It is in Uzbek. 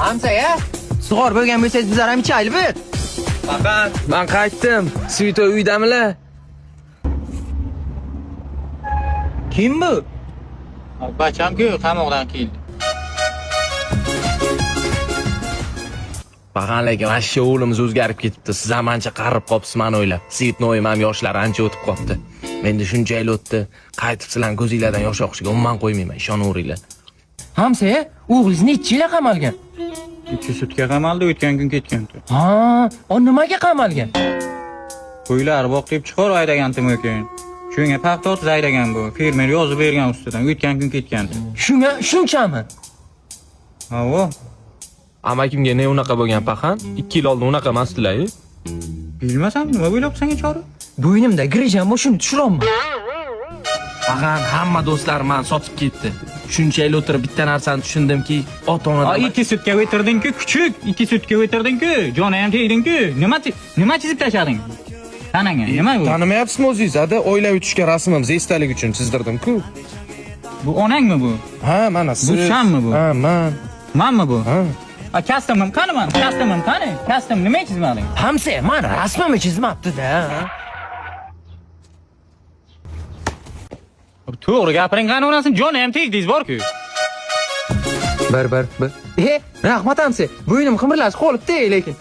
Hamsoya, sug'or bo'lgan bo'lsangiz bizlar ham ichaylik bir. Faqat men qaytdim. Svetoy uydamilar? Kim bu? Bacham-ku qamoqdan keldi. Faqat lekin mana shu o'g'limiz o'zgarib ketibdi. Siz ham ancha qarib qolibsiz mani o'ylab. Svetoyim ham yoshlari ancha o'tib qolibdi. Menda shuncha yil o'tdi. Qaytib sizlarning ko'zinglardan yosh oqishiga umuman qo'ymayman, ishonaveringlar. Hamsoya, o'g'lingiz necha yil qamalgan? 2 sutka qamaldi, o'tgan kun ketgan. Ha, o nimaga qamalgan? Qo'ylar boqib chiqar haydagan ekan. Shunga paxta ortib haydagan bu. Fermer yozib bergan ustidan o'tgan kun ketgan. Shunga shunchami? Ha, o. Amakimga ne unaqa bo'lgan paxan? 2 yil oldin unaqa emasdilar-yu. Bilmasam nima o'ylabsan chori? Bo'ynimda grijam bor, shuni tushiryapman. Paxan hamma do'stlarim mani sotib ketdi. Shuncha yil o'tirib bitta narsani tushundimki, ota-onadan 2 sutka o'tirding-ku, kuchuk. 2 sutka o'tirding-ku, joni ham tegding-ku. Nima nima chizib tashlading? Tanangga nima bu? Tanimayapsizmi o'zingiz? Ada oilaviy tushgan rasmimiz esdalik uchun chizdirdim-ku. Bu onangmi bu? Ha, mana siz. Bu shanmi bu? Ha, man. Manmi bu? Ha. A kastimim qani man? Kastimim qani? Kastim nima chizmading? Hamsoya, mani rasmimni chizmabdi-da. To'g'ri gapiring qani onasini joni ham tegdingiz bor-ku. Bir bir bir. E, rahmat hamsoya. Bo'ynim qimirlashib qolibdi lekin.